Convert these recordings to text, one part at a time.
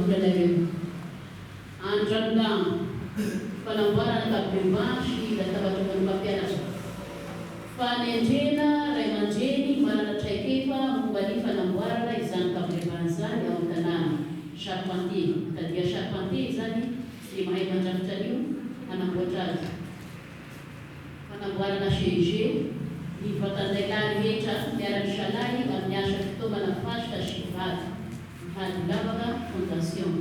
vahaolana ireo. Andranolamba, fanamboarana table banc sy latabatra ho an'ny mpampianatra. Fanendrena ray aman-dreny manana traikefa momba ny fanamboarana izany table banc izany ao an-tanàna. Charpentier, mitadià charpentier izany izay mahay mandrafitra an'io hanamboatra azy. Fanamboarana GG, ny vatan-dehilahy rehetra miara-misalahy amin'ny asa fitaomana fasika sy vato, mihady lavaka, fondation.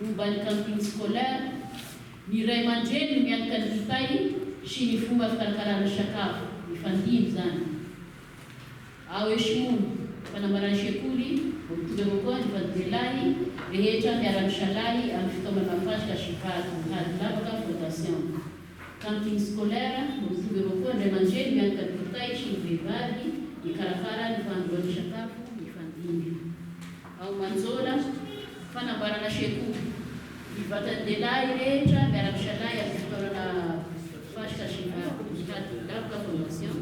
Momba ny cantine scolaire, ny ray aman-dreny no miantoka ny kitay sy ny fomba fikarakarana sakafo, mifandimby izany. Ao Eshmony, fanambaran'ny sekoly, vao mitovy avao koa ny vadi-dehilahy rehetra miara-misalahy amin'ny fitaomana fasika sy vato, mihady lavaka, fondation. Cantine scolaire, vao mitovy avao koa ny ray aman-dreny miantoka ny kitay sy ny vehivavy mikarakara ny fahandroana sakafo, mifandimby. Ao Manjola, fanambarana sekoly, ny vatan-dehilahy rehetra miara-misalahy amin'ny fitaorana fasika sy vato, mihady lavaka, fondation.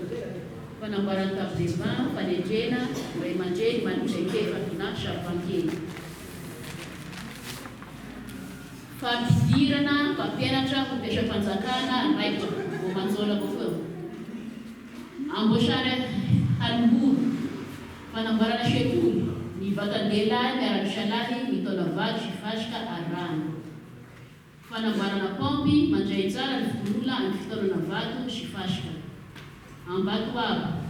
Fanamboaran'ny table banc, fanendrena, ray aman-dreny mantraikefa na charpentier. Fampidirana mpampianatra ho mpiasam-panjakana raikitra, vao manjola vao feo. Amboasary Halimboro, fanamboarana sekoly, ny vatan-dehilahy miara-misalahy mitaona vato sy fasika ary rano. Fanamboarana paompy mandray tsara ny fokonolona amin'ny fitaonana vato sy fasika. Ambatoabo,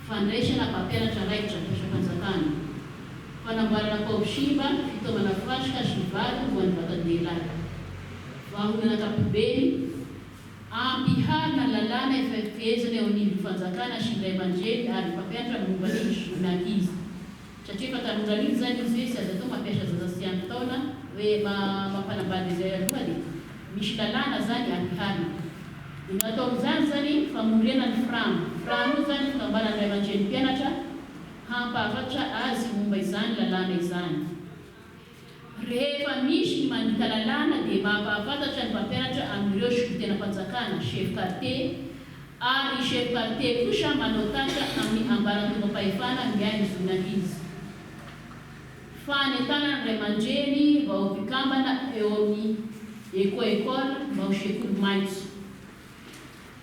fandraisana mpampianatra raikitra, mpiasam-panjakana. Fanamboarana paompy simba, fitaomana fasika sy vato ho an'ny vatan-dehilahy. Vahaolana ankapobeny, ampiharina ny lalàna efa fehezina eo anivon'ny fanjakana sy ny ray aman-dreny ary ny mpampianatra momba ny zon'ankizy. Satria efa tanora mihitsy zany izy hoe tsy azo atao mampiasa zaza tsy ampy taona hoe mampanambady izay alohany e. Misy lalàna zany ampiharina. Dia ny atao amin'izany zany famoriana ny fram. Fram io zany fikambanan'ny ray aman-dreny mpianatra hampahafantatra azy momba izany lalàna izany. Rehefa misy ny mandika lalàna dia mampahafantatra ny mpampianatra amin'ireo solontenam-panjakana, chef quartier, ary ny chef quartier kosa manao tatitra amin'ny ambaratongam-pahefana miahy ny zon'ankizy. Fanentanana ny ray aman-dreny mba ho mpikambana eo amin'ny Eco-Ecole mba ho sekoly maitso.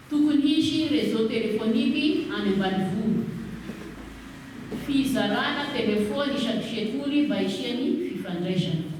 Tokony hisy réseau téléphonique any ambanivolo. Fizarana téléphone isaky sekoly mba hisian'ny fifandraisana.